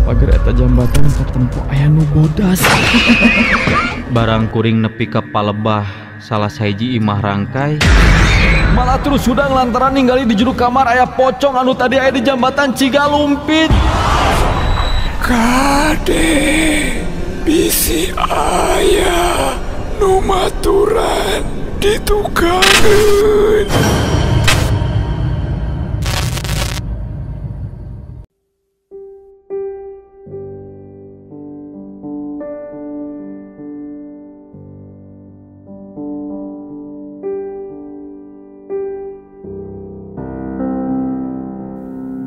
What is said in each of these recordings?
Pager eta jambatan katempo aya nu bodas. Barang kuring nepi ka palebah salah sahiji imah rangkai. Malah terus hudang lantaran ninggali di jero kamar aya pocong anu tadi aya di jambatan Cigalumpit. Kade bisi aya nu maturan ditukangeun.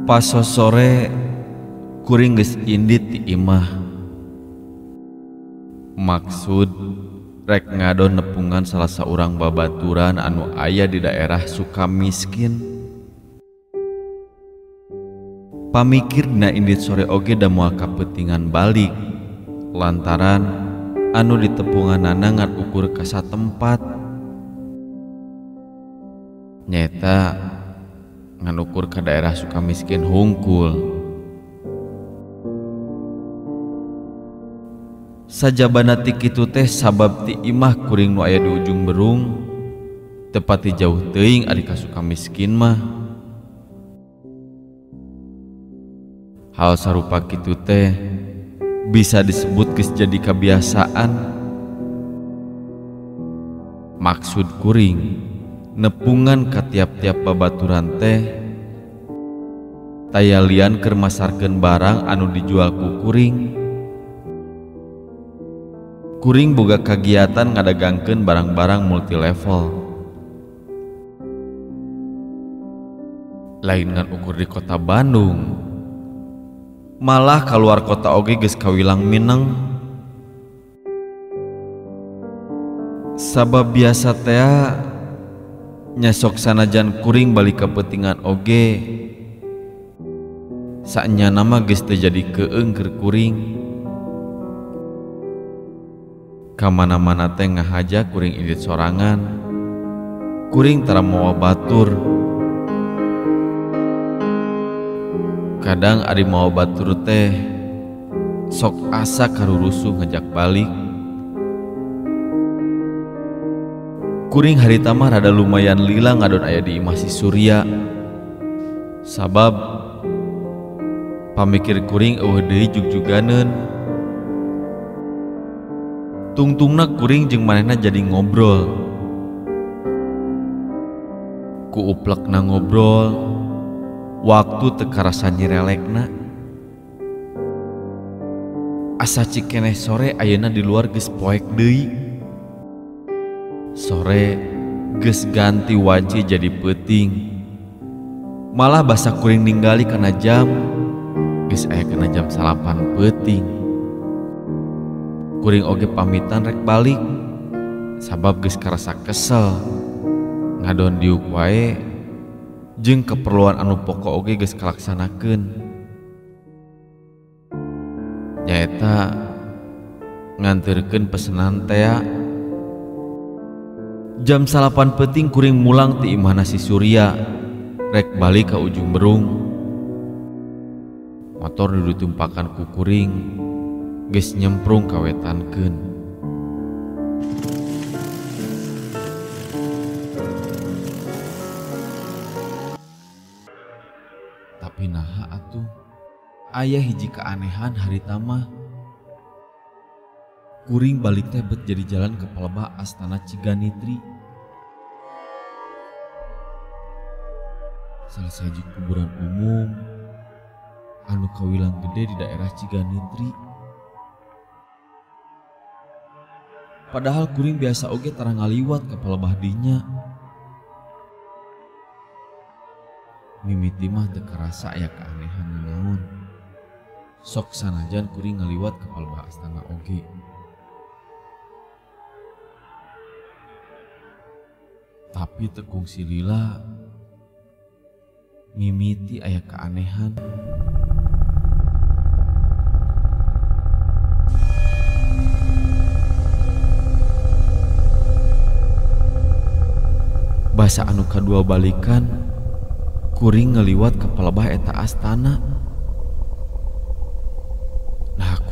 Pas sore kuring geus indit di imah. Maksud rek ngadon nepungan salah saurang babaturan anu aya di daerah Sukamiskin. Pamikir dina indit sore oge da moal kapeutingan balik lantaran anu ditepunganana ngan ukur ka satempat. Nyaeta ngan ukur ka daerah Sukamiskin hungkul. Sajabana ti kitu teh sabab ti imah kuring nu aya di Ujung Berung tepati jauh teuing ari ka Sukamiskin mah. Hal sarupa kitu teh bisa disebut geus jadi kabiasaan. Maksud kuring nepungan ka tiap-tiap babaturan teh taya lian keur masarkeun barang anu dijual ku kuring. Kuring boga kagiatan ngadagangkeun barang-barang multilevel. Lain ngan ukur di kota Bandung, malah kaluar kota oge geus kawilang mineng. Sabab biasa tea nyasok sanajan kuring balik kapeutingan oge saenyana mah geus teu jadi keung keur kuring. Kamana-mana teh ngahaja kuring indit sorangan. Kuring tara mawa batur. Kadang ari mawa batur teh sok asa karurusuh ngajak balik. Kuring harita mah rada lumayan lila ngadon aya di imah si Surya. Sabab pamikir kuring eueuh deui jugjuganeun. Tungtungna kuring jeung manehna jadi ngobrol. Ku uplekna ngobrol, waktu teu karasa nyirelekna. Asa cikeneh sore ayeuna di luar geus poek deui. Sore geus ganti wanci jadi peuting. Malah basa kuring ninggali kana jam geus aya kana jam 9 peuting. Kuring oge pamitan rek balik sabab geus karasa kesel ngadon diuk wae jeung keperluan anu pokok oge geus kalaksanakeun. Nyaeta nganterkeun pesenan tea. Jam 9 peuting kuring mulang ti imahna si Surya rek balik ka Ujung Berung. Motor nu ditumpakan ku kuring geus nyemprung kawetankeun. Tapi naha atuh aya hiji keanehan harita mah. Kuring balik teh bet jadi jalan ke palebah Astana Ciganitri. Salah sahiji kuburan umum anu kawilang gede di daerah Ciganitri. Padahal kuring biasa oge tara ngaliwat ka palebah dinya. Mimiti mah teu karasa aya keanehan nanaon. Sok sanajan kuring ngaliwat ka palebah astana oge. Tapi teu kungsi lila mimiti aya keanehan. Basa anu kadua balikan kuring ngeliwat ke palebah eta astana.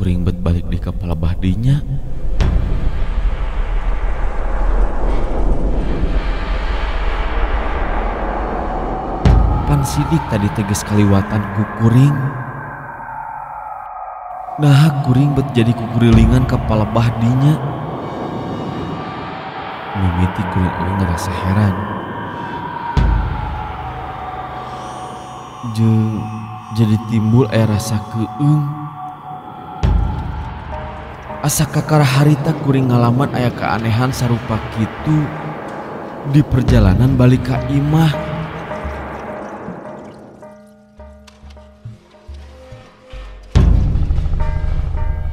kuring bet balik di kepala bahdinya. Pan sidik tadi teges kaliwatan ku kuring. Nah kuring bet jadi kukurilingan kepala bahdinya. Mimiti kuring oge ngerasa heran. Jeung jadi timbul aya rasa keung. Asa kakara harita kuring ngalaman aya keanehan sarupa kitu di perjalanan balik ka imah.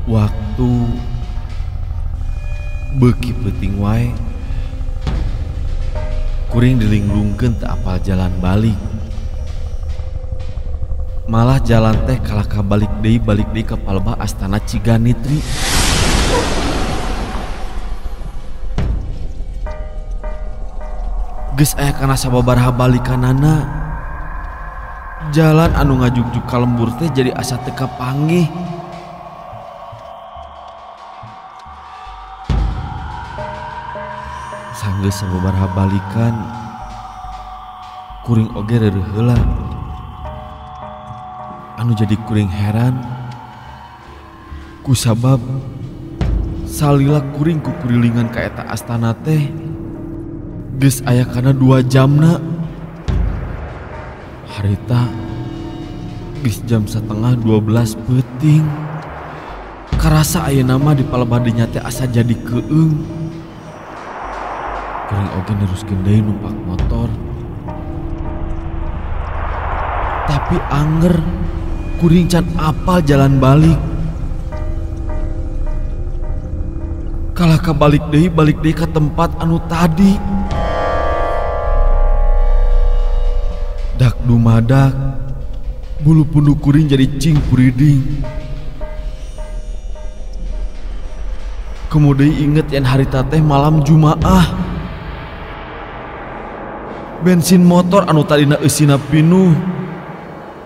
Waktu beuki peuting wae, kuring dilinglungkeun teu apal jalan balik. Malah jalan teh kalah ka balik deui ka palebah Astana Ciganitri. Geus aya kana sababaraha balikanana. Jalan anu ngajugjug ka lembur teh jadi asa teu kapanggih. Sanggeus sababaraha balikan, kuring oge reureuh heula. Anu jadi kuring heran kusabab salila kuring kukurilingan ka eta astana teh geus aya kana 2 jamna. Harita geus jam 11:30 peuting. Karasa ayeuna mah di palebah dinya teh asa jadi keung. Kuring oge neruskeun deui numpak motor. Tapi anger kuring can apal jalan balik. Kalah ka balik deui ka tempat anu tadi. Dak dumadak bulu punduk kuring jadi cing kuriding. Kemudian inget yen harita teh malam Jumaah. Bensin motor anu tadina eusina pinuh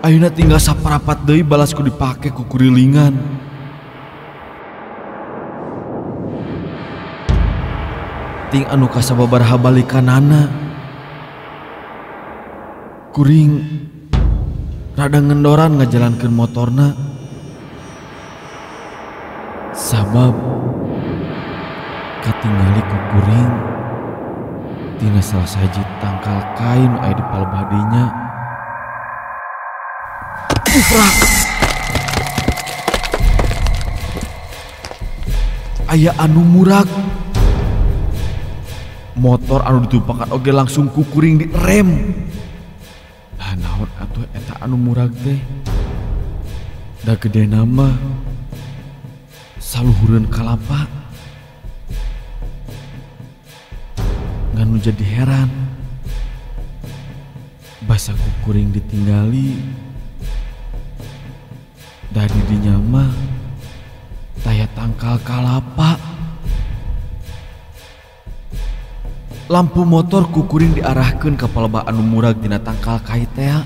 ayeuna tinggal saparapat deui balas ku dipake ku kurilingan. Ting anu kasababaraha balikanana, kuring rada ngendoran ngajalankeun motorna. Sabab katingali ku kuring tina salah sahiji tangkal kain aya di palebah dinya. Uprak. Aya anu murag. Motor anu ditumpakan oge langsung ku kuring direm. Lah naon atuh eta anu murag teh? Da gedena mah saluhureun kalapa. Ngan nu jadi heran, basa ku kuring ditinggali da di dinya mah taya tangkal kalapa. Lampu motor ku kuring diarahkeun ka palebah anu murag dina tangkal kai tea.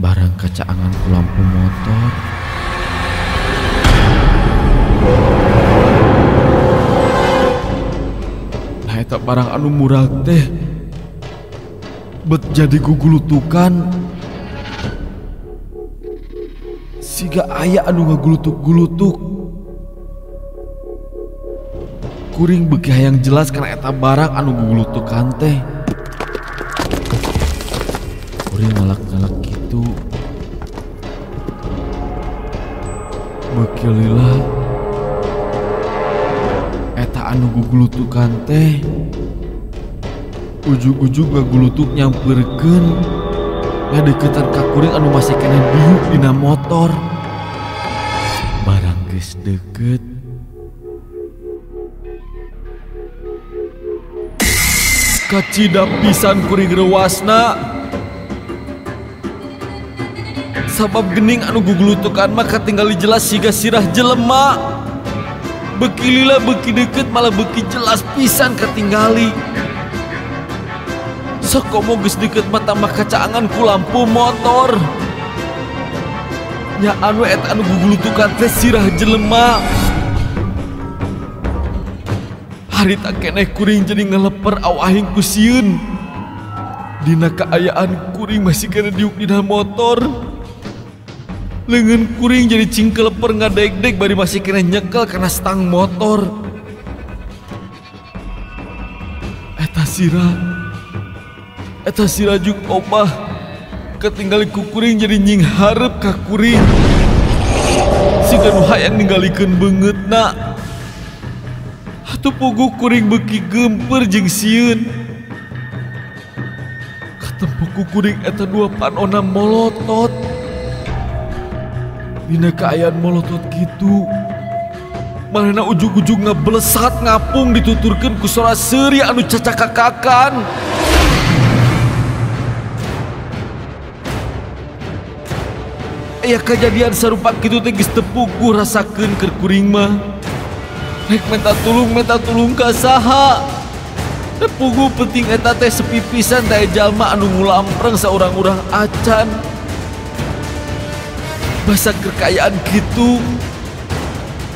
Barang kacaangan ku lampu motor, nah eta barang anu murag teh bet jadi gugulutukan. Siga aya anu ngagulutuk-gulutuk. Kuring beuki hayang jelas kana eta barang anu gugulutukan teh. Kuring ngalak-ngalak kitu. Beuki lila eta anu gugulutukan teh ujug-ujug ngagulutuk nyamperkeun ngadeukeutan ka kuring anu masih keneh diuk dina motor. Barang geus deukeut, kacida pisan kuring reuasna. Sabab gening anu gugulutukan mah katinggali jelas siga sirah jelema. Beuki lila beuki deket malah beuki jelas pisan katinggali. Sok komo geus deket mah tambah kacaangan ku lampu motor. Nya anu eta anu gugulutukan teh sirah jelema. Harita keneh kuring jadi ngeleper awahing ku sieun. Dina kaayaan kuring masih kena diuk dina motor. Leungeun kuring jadi cingkeleper ngadegdeg bari masih kena nyekel kana stang motor. Eta sirah juk obah ketinggali ku kuring jadi nyinghareup ka kuring. Siga nu hayang ninggalikeun beungeutna. Atuh puguh kuring beuki geumpeur jeung sieun. Katempo ku kuring eta dua panona molotot. Dina kaayaan molotot kitu, manehna ujug-ujug ngeblesat ngapung dituturkeun ku sora seuri anu cacakakakan. Aya kejadian sarupa kitu teh geus teu puguh rasakeun keur kuring mah. Rek minta tulung ka saha? Teu puguh penting eta teh sepi pisan teh jalma anu ngulampreng saurang-urang acan. Basa kekayaan kitu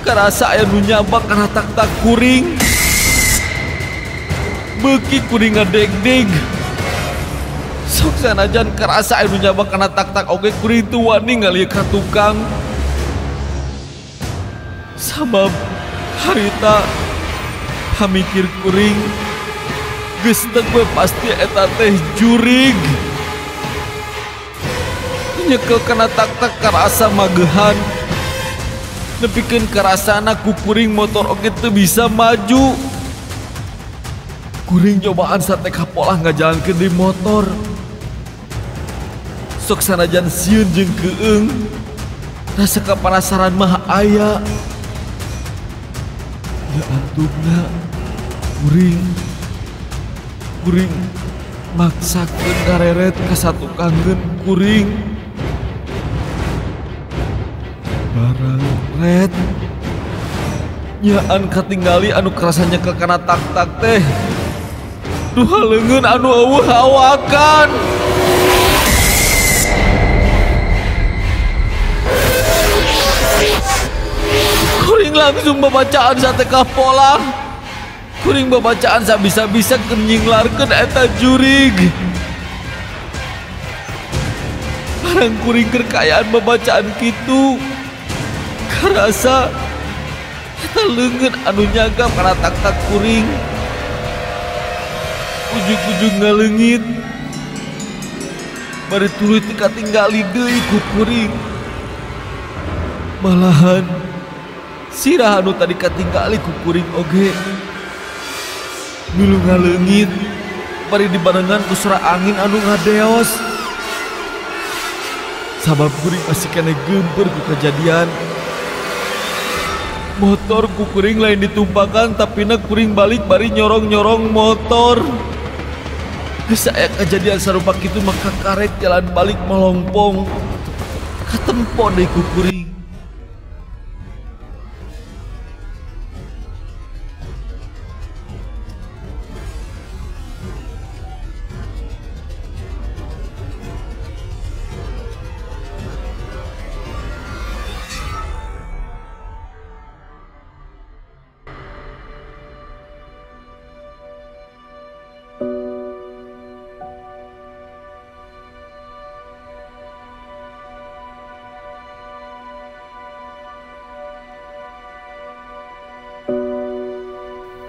karasa aya nu nyabak kana tak-tak kuring. Beuki kuring ngadegdeg. Sok sanajan karasa aya nu nyabak kana tak-tak oge kuring teu wani ngalieu ka tukang. Sabab harita pamikir kuring geus teu we pasti eta teh jurig. Nyekel kana tak-tak karasa magehan. Nepikeun karasana ku kuring motor oge teu bisa maju. Kuring nyobaan sate kapolah ngajalankeun di motor. Sok sanajan sieun jeung keung, rasa kapanasaran mah aya. Ya antupna kuring maksakeun ngareret ka satukangeun kuring. Barang red nyaan katinggali anu kerasa nyekel kana tak-tak teh. Duha leungeun anu eueuh awakan. Kuring langsung babacaan sate kapolah. Kuring babacaan sabisa-bisa keur nyinglarkeun eta jurig. Barang kuring keur kaayaan babacaan kitu, karasa eta leungeun anu nyagap kana tak-tak kuring. Ujug-ujug ngaleungit. Bari tuluy teu katinggali deui ku kuring. Malahan sirah anu tadi katinggali ku kuring oge milu ngaleungit bari dibarengan ku sora angin anu ngadeos. Sabab kuring masih kene geumpeur ku kejadian. Motor ku kuring lain ditumpakan tapina kuring balik bari nyorong-nyorong motor. Geus aya kejadian sarupa kitu maka karek jalan balik molongpong. Katempo deui ku kuring.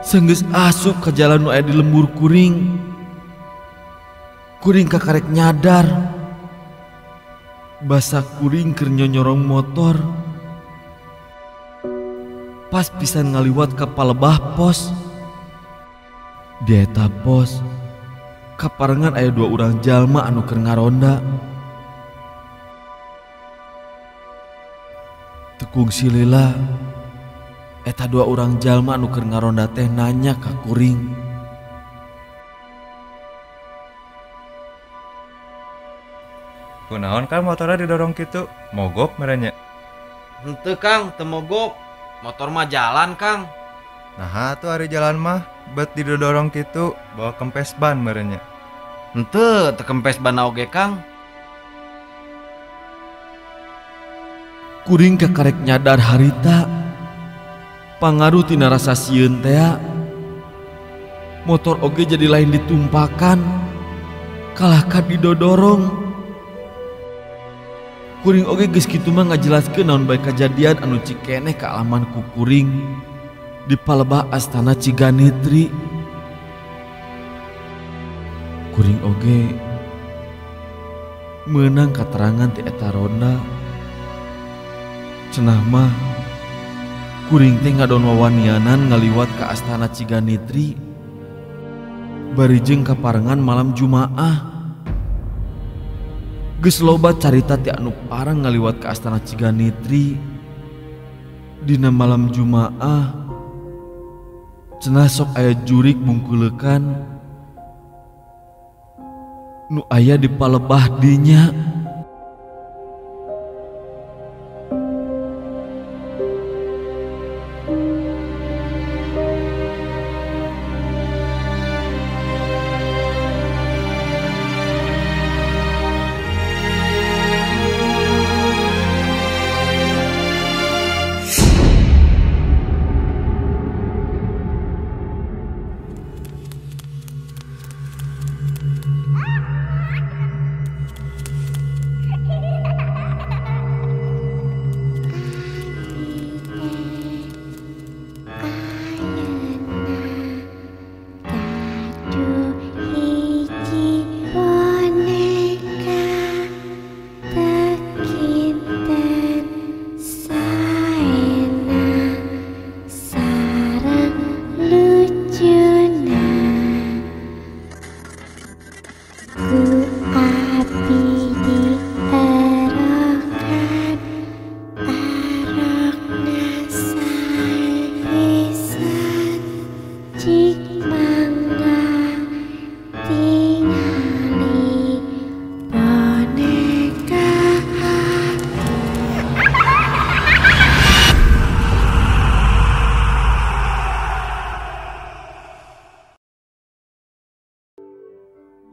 Sanggeus asup ka jalan nu aya di lembur kuring. Kuring kakarek nyadar basa kuring keur nyonyorong motor. Pas pisan ngaliwat ka palebah pos. Di eta pos kaparengan aya dua urang jalma anu keur ngaronda. Teu kungsi lila eta dua urang jalma anu keur ngaronda teh nanya ka kuring. Kunaon kan motornya didorong kitu? Mogok merenya? Henteu Kang, teu mogok. Motor mah jalan, Kang. Nah, tuh hari jalan mah bet didorong kitu bawa kempes ban merenya. Henteu, teu kempes ban oge, Kang. Kuring kakarek nyadar harita pangaruh tina rasa sieun tea. Motor oge jadi lain ditumpakan, kalahka didodorong. Kuring oge geus kitu mah ngajelaskeun naon bae kajadian anu cikeneh kaalaman ku kuring di palebah Astana Ciganitri. Kuring oge meunang katerangan ti eta ronda. Cenah mah kuring teh ngadon wawanianan ngaliwat ka Astana Ciganitri bari jeung kaparengan malam Jumaah. Geus loba carita ti anu parang ngaliwat ka Astana Ciganitri dina malam Jumaah. Cenah sok aya jurik bungkuleukan nu aya di palebah dinya.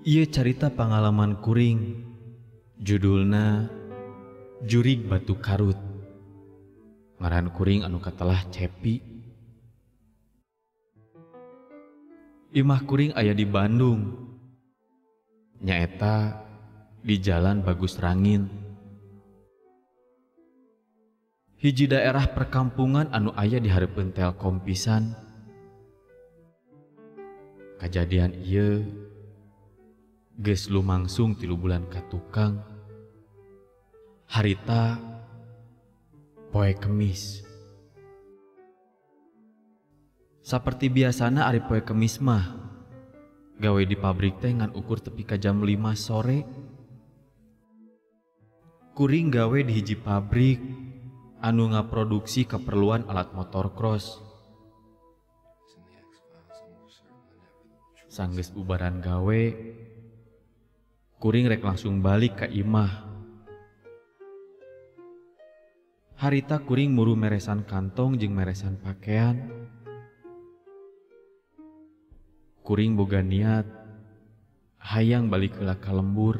Ieu carita pangalaman kuring, judulna Jurig Batu Karut. Ngaran kuring anu katelah Cepi. Imah kuring aya di Bandung, nyaeta di Jalan Bagus Rangin. Hiji daerah perkampungan anu aya di hareupeun Telkom pisan. Kajadian ieu geus lumangsung 3 bulan ka tukang. Harita poe Kemis. Saperti biasana ari poe Kemis mah gawe di pabrik teh ngan ukur tepi ka jam 5 sore. Kuring gawe di hiji pabrik anu ngaproduksi keperluan alat motor cross. Sanggeus bubaran gawe, kuring rek langsung balik ka imah. Harita kuring muru meresan kantong jeung meresan pakaian. Kuring boga niat hayang balik heula ka lembur.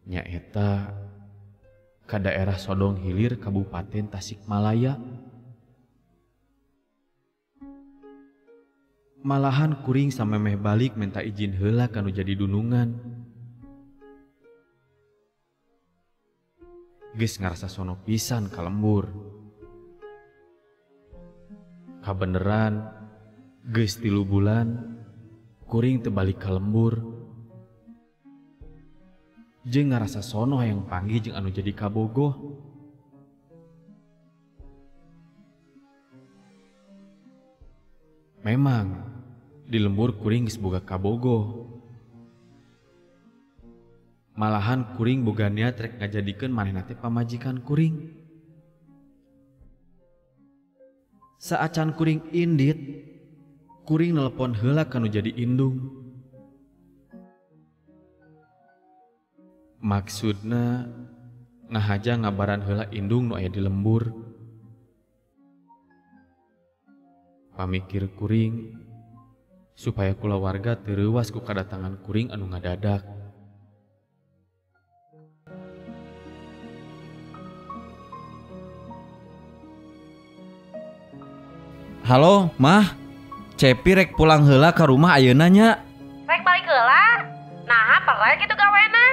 Nyaeta ka daerah Sodong Hilir, Kabupaten Tasikmalaya. Malahan kuring samemeh balik minta izin heula kanu jadi dunungan. Geus ngarasa sono pisan ka lembur. Kabeneran geus 3 bulan kuring teu balik ka lembur. Jeung ngarasa sono hayang panggih jeung anu jadi kabogoh. Memang di lembur kuring geus boga kabogoh. Malahan kuring boga niat rek ngajadikeun manehna teh pamajikan kuring. Saacan kuring indit, kuring nelpon heula kanu jadi indung. Maksudna Ngahaja ngabaran heula indung nu aya di lembur. Pamikir kuring supaya kulawarga teu reuwas ku kadatangan kuring anu ngadadak. Halo, Mah. Cepi rek pulang heula ka rumah ayeuna nya. Rek balik heula? Naha perek kitu gawena?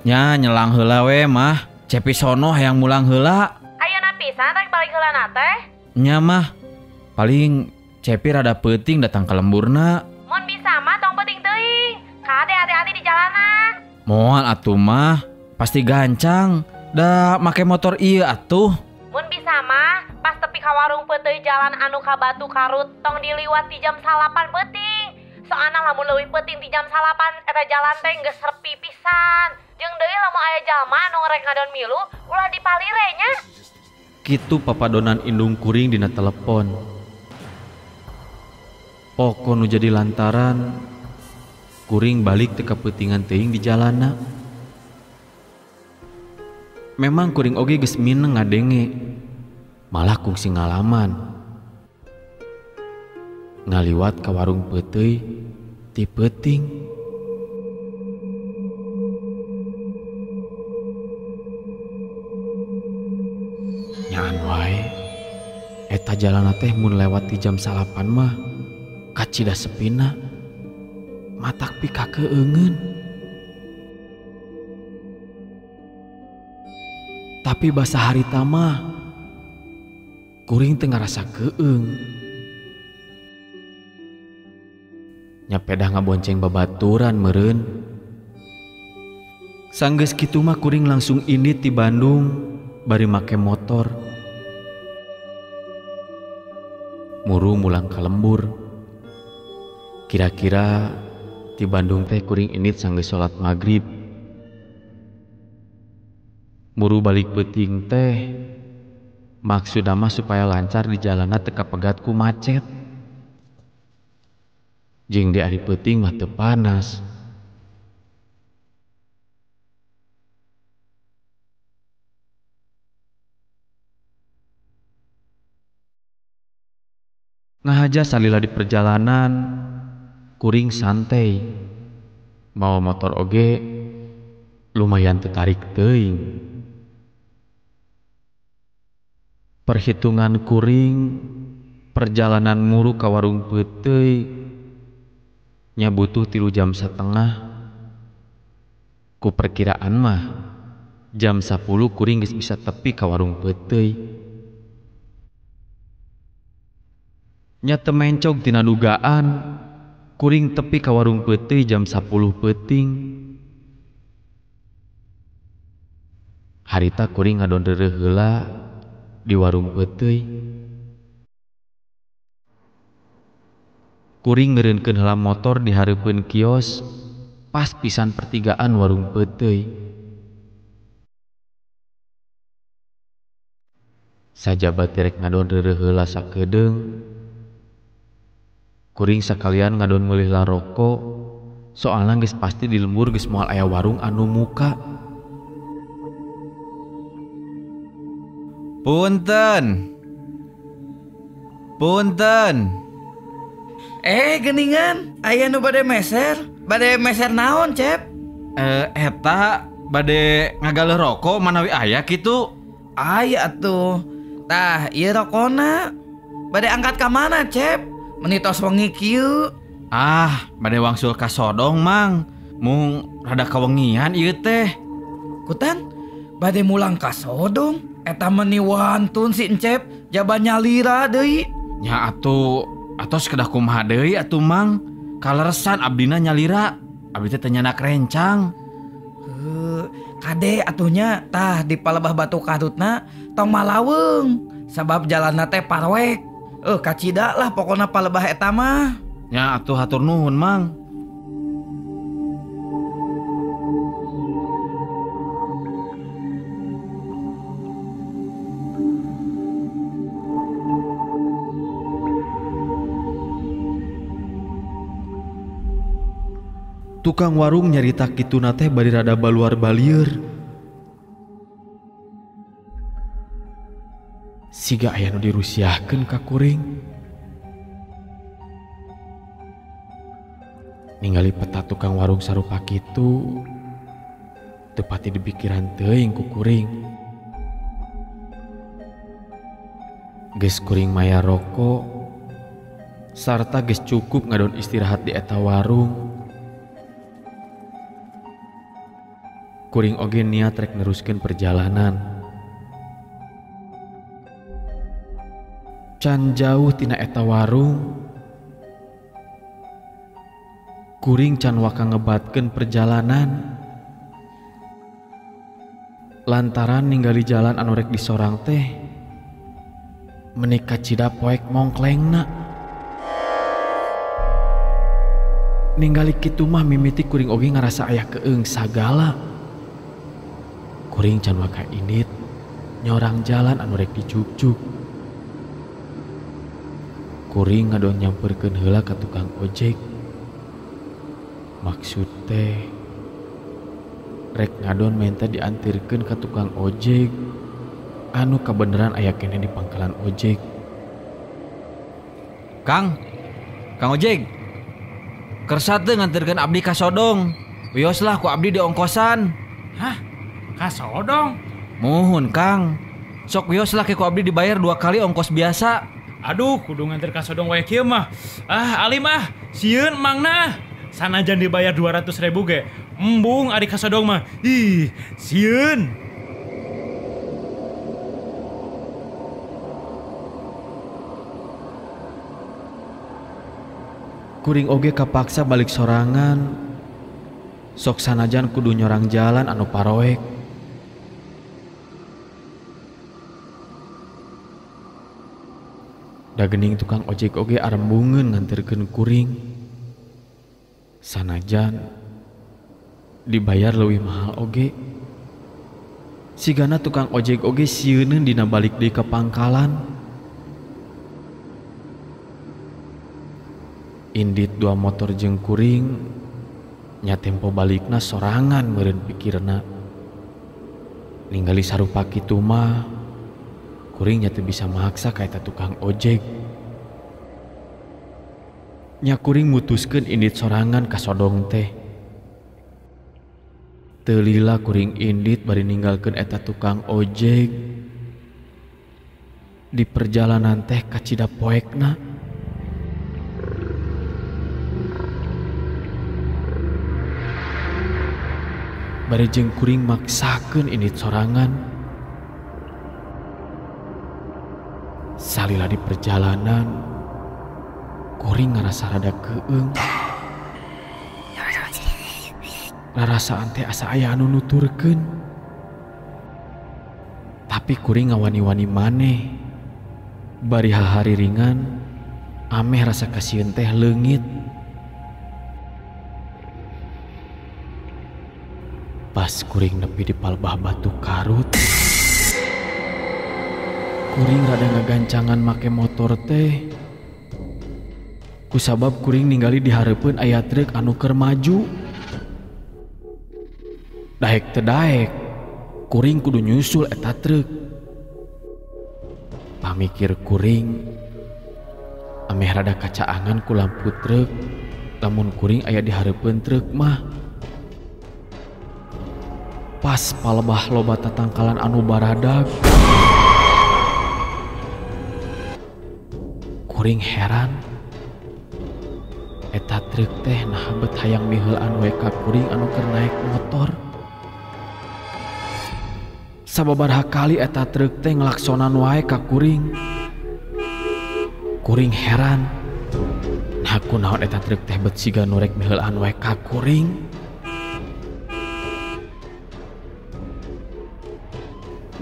Nya nyelang heula we, Mah. Cepi sono hayang mulang heula. Ayeuna pisan rek balik heula na teh? Nya, Mah. Paling Cepi rada peuting datang ka lemburna. Mun bisa mah tong peuting teuing. Kade hati-hati di jalanan. Moal atuh, Mah. Pasti gancang. Da make motor ieu atuh. Mun bisa mah pas tepi ka warung peuteuy jalan anu ka Batu Karut tong diliwat di jam 9 peuting. Soalna lamun leuwih peuting di jam 9 eta jalan teh geus sepi pisan. Jeung deui lamun aya jalma anu rek ngadon milu ulah dipalire nya. Kitu papadonan indung kuring dina telepon. Poko nu jadi lantaran kuring balik teu kapeutingan teuing di jalana. Memang kuring oge geus mineng ngadenge, malah kungsi ngalaman. Ngaliwat ka warung peuteuy ti peuting. Nyaan wae, eta jalana teh mun lewat di jam 9 mah kacida sepina, matak pikakeungeun. Tapi basa harita mah kuring teu ngarasa keung. Nya pedah ngabonceng babaturan meureun. Sanggeus kitu mah kuring langsung indit ti Bandung bari make motor. Muru mulang ka lembur. Kira-kira ti Bandung teh kuring indit sanggeus salat magrib. Muru balik peuting teh maksudna mah supaya lancar di jalana teu kapegat ku macet. Jeung di ari peuting mah teu panas. Ngahaja salila di perjalanan kuring santai. Mawa motor oge lumayan teu tarik teuing. Perhitungan kuring perjalanan muru ka warung peuteuy nya butuh 3,5 jam. Ku perkiraan mah jam 10 kuring geus bisa tepi ka warung peuteuy. Nya teu mencog tina dugaan kuring tepi ka warung peuteuy jam 10 peuting. Harita kuring ngadon reureuh heula di warung peuteuy. Kuring ngeureunkeun heula motor di hareupeun kios pas pisan pertigaan warung peuteuy. Sajaba teh rek ngadon reureuh heula sakedeung, kuring sakalian ngadon meuli heula rokok, soalna geus pasti di lembur geus moal aya warung anu muka. Punten. Punten. Geningan, aya nu bade meser. Bade meser naon, Cep? Eta bade ngagaleuh rokok manawi aya kitu. Aya atuh. Tah, ieu rokona. Bade angkat ka mana, Cep? Meni tos wengi kieu. Ah, bade wangsul ka Sodong, Mang. Mung rada kawengian ieu teh. Kutan, bade mulang ka Sodong. Eta meni wantun si Encep, jaba nyalira deui. Nya atuh, atos kedah kumaha deui atuh Mang. Kaleresan abdina nyalira, abdi teh teu nyanak rencang. Heuh, kade atuhnya tah di palebah Batu Karutna tong malaweung, sabab jalanna teh parwek. Kacida lah pokona palebah eta mah. Nya atuh hatur nuhun Mang. Tukang warung nyarita kituna teh bari rada baluar balieur. Siga aya nu dirusiahkeun ka kuring. Ningali peta tukang warung sarupa kitu teu pati dipikiran teuing ku kuring. Geus kuring mayar rokok sarta geus cukup ngadon istirahat di eta warung. Kuring oge niat rek neruskeun perjalanan. Can jauh tina eta warung, kuring can waka ngebatkeun perjalanan. Lantaran ningali jalan anu rek disorang teh meni kacida poek mongklengna. Ningali kitu mah mimiti kuring oge ngarasa aya keung sagala. Kuring can waka indit nyorang jalan anu rek dijugjug. Kuring ngadon nyamperkeun heula ka tukang ojek. Maksud teh rek ngadon menta diantirkeun ka tukang ojek anu kabeneran aya keneh di pangkalan ojek. Kang, Kang ojek, kersa teu nganterkeun abdi ka Sodong. Wios lah ku abdi di ongkosan. Hah? Ka Sodong? Muhun Kang, sok wios lah ke ku abdi dibayar 2 kali ongkos biasa. Aduh, kudu nganter ka Sodong wae kieu mah. Ah, alim ah, sieun mangna. Sanajan dibayar 200.000 ge, embung ari ka Sodong mah. Ih, sieun. Kuring oge kapaksa balik sorangan. Sok sanajan kudu nyorang jalan anu paroek. Da geuning tukang ojek oge arembungeun nganterkeun kuring. Sanajan dibayar leuwih mahal oge. Sigana tukang ojek oge sieuneun dina balik deui ka pangkalan. Indit 2 motor jeung kuring nya tempo balikna sorangan meureun pikirna. Ningali sarupa kitu mah kuring nya teu bisa maksa ka eta tukang ojek. Nya kuring mutuskeun indit sorangan ka Sodong teh. Teu lila kuring indit bari ninggalkeun eta tukang ojek. Di perjalanan teh kacida poekna. Bari jeung kuring maksakeun indit sorangan. Salila di perjalanan kuring ngarasa rada keung. Rarasaan teh asa aya anu nuturkeun. Tapi kuring ngawani-wani maneh. Bari hahari ringan ameh rasa kasieun teh leungit. Pas kuring nepi di palbah Batu Karut, kuring rada ngagancangan make motor teh. Kusabab kuring ningali di hareupeun aya truk anu keur maju. Daek teu daek, kuring kudu nyusul eta truk. Pamikir kuring ameh rada kacaangan ku lampu truk, lamun kuring aya di hareupeun truk mah. Pas palebah loba tatangkalan anu baradag, kuring heran. Eta truk teh naha bet hayang miheulaan we ka kuring anu keur naek motor. Sababaraha kali eta truk teh ngelaksonan wae ka kuring. Kuring heran. Nah kunaon eta truk teh bet siga nu rek miheulaan wae ka kuring.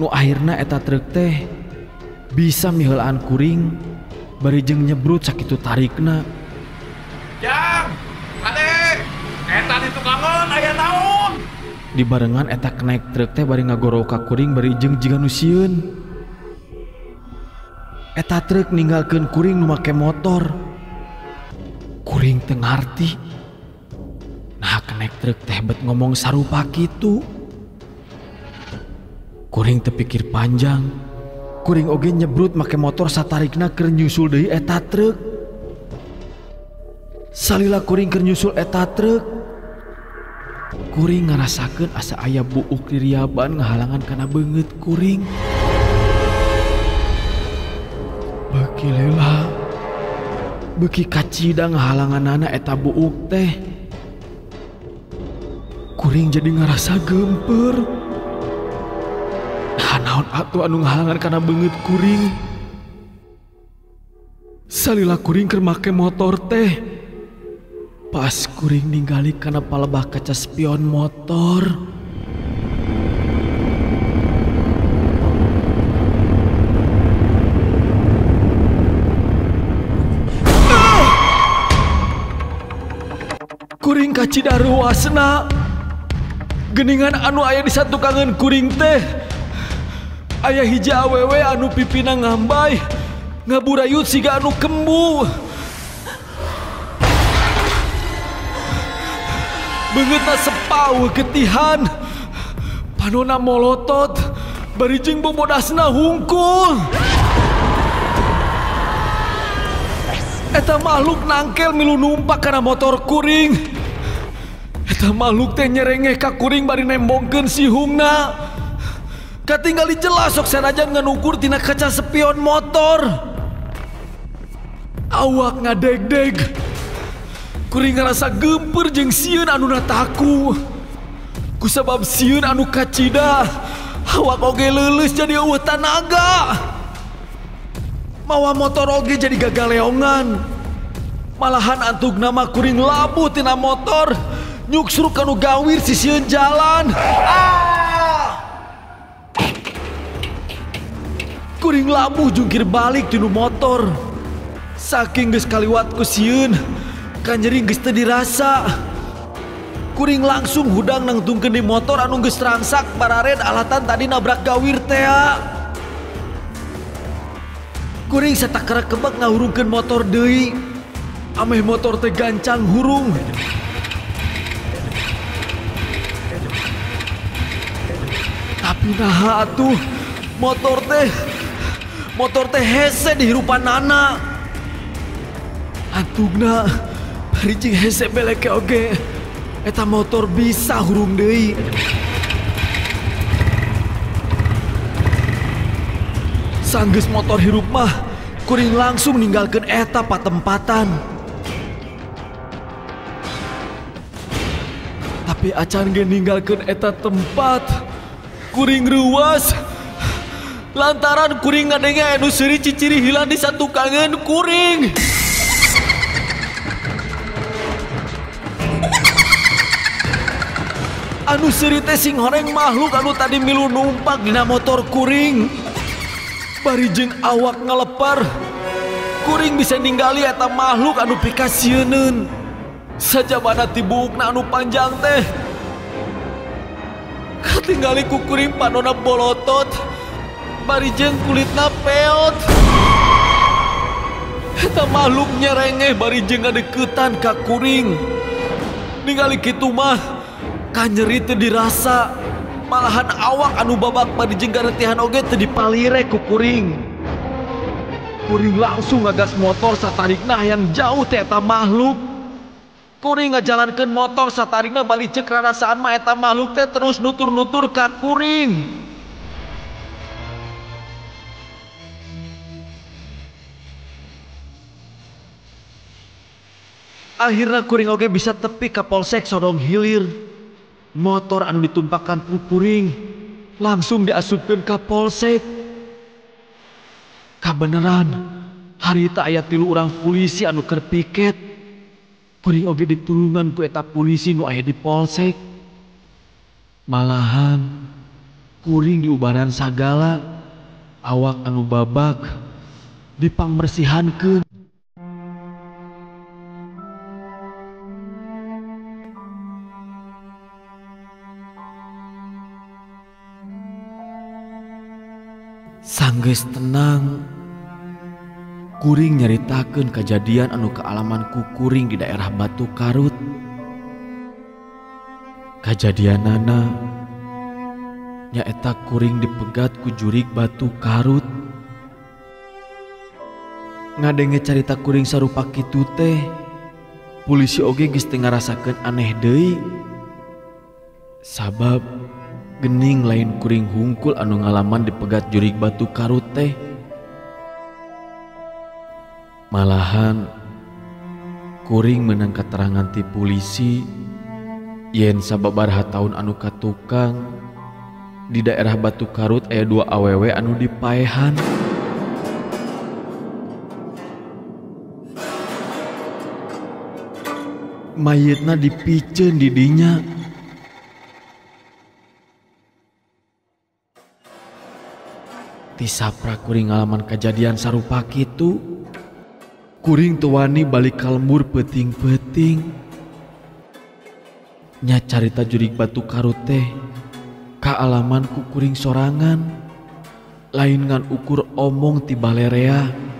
Nu akhirna eta truk teh bisa miheulaan kuring bari jeung nyebrut sakitu tarikna. Jang, ade, eta di tukangan aya naon? Dibarengan eta kenaik truk teh bari ngagorowok ka kuring bari jeung jiga nu sieun. Eta truk ninggalkeun kuring nu make motor. Kuring teu ngarti. Nah kenaik truk teh bet ngomong sarupa kitu. Kuring tepikir panjang. Kuring oge nyebrut make motor satarikna keur nyusul deui eta truk. Salila kuring keur nyusul eta truk, kuring ngarasakeun asa aya buuk diriaban ngahalangan kana beungeut kuring. Beuki lila, beuki kacida ngahalanganana eta buuk teh. Kuring jadi ngarasa gemper. Naon atuh anu ngahalangan kana beungeut kuring. Salila kuring keur make motor teh, pas kuring ningali kana palebah kaca spion motor, kuring kacida ruasna. Geningan anu aya di satukangeun kuring teh aya hiji awewe anu pipina ngambay, ngaburayut siga anu kembu. Beungeutna sepau getihan, panona molotot, bari jeung bobodasna hungkul. Eta makhluk nangkel milu numpak kana motor kuring. Eta makhluk teh nyerengeh ka kuring bari nembongkeun sihungna. Katinggali jelas sok sanajan nganukur tina kaca spion motor. Awak ngadegdeg. Kuring ngarasa gemper jeung sieun anu nataku. Kusabab sieun anu kacida, awak oge leuleus jadi eueuh tanaga. Mawa motor oge jadi gagaleongan. Malahan antugna mah kuring labuh tina motor, nyuksruk kanu gawir sisieun jalan. Kuring labuh jungkir balik tinu motor. Saking geus kaliwat ku sieun, kanyeri geus teu dirasa. Kuring langsung hudang nangtungkeun di motor anu geus rangsak bararen alatan tadi nabrak gawir tea. Kuring satakara kebek ngahurungkeun motor deui. Ameh motor teh gancang hurung. Tapi naha atuh motor teh hese dihirupan nana. Antugna bari jeung hese beleke oge eta motor bisa hurung deui. Sanggeus motor hirup mah kuring langsung ninggalkeun eta patempatan. Tapi acan ge ninggalkeun eta tempat, kuring reuas. Lantaran kuring ngadenge anu seuri ciciri hilang di satukangeun kuring. Anu seuri teh sing horeng makhluk anu tadi milu numpak dina motor kuring. Bari jeung awak ngalepar, kuring bisa ninggali eta makhluk anu pikasieuneun. Sajabana ti buukna anu panjang teh, katinggali ku kuring panona bolotot, bari jeung kulitna peot. Eta makhluk nyerengeh bari jeung ngadeukeutan ka kuring. Ningali kitu mah kanyeri teu dirasa. Malahan awak anu babak bari jeung garetihan oge teu dipalire ku kuring. Kuring langsung ngagas motor satarikna hayang jauh teh eta makhluk. Kuring ngajalankeun motor satarikna bali ceuk rarasaan mah eta makhluk teh terus nutur-nutur ka kuring. Akhirna kuring oge bisa tepi ka Polsek Sodong Hilir. Motor anu ditumpakan ku kuring langsung diasupkeun ka polsek. Kabeneran harita aya 3 urang polisi anu keur piket. Kuring oge ditulungan ku eta polisi nu aya di polsek. Malahan kuring diubaran sagala, awak anu babak dipangbersihankeun. Sanggeus tenang, kuring nyaritakeun kajadian anu kaalaman ku kuring di daerah Batu Karut. Kajadianana nyaeta kuring dipegat ku jurig Batu Karut. Ngadenge carita kuring sarupa kitu teh, polisi oge geus teu ngarasakeun aneh deui. Sabab gening lain kuring hungkul anu ngalaman dipegat jurig Batu Karut teh. Malahan kuring menang keterangan ti polisi yen sababaraha taun anu katukang di daerah Batu Karut aya 2 awewe anu dipaehan. Mayitna dipiceun di dinya. Tisapra kuring ngalaman kejadian sarupa kitu. Kuring teu wani balik ka lembur peuting-peuting. Nya carita jurig Batu Karut teh kaalaman ku kuring sorangan. Lain ngan ukur omong ti balerea.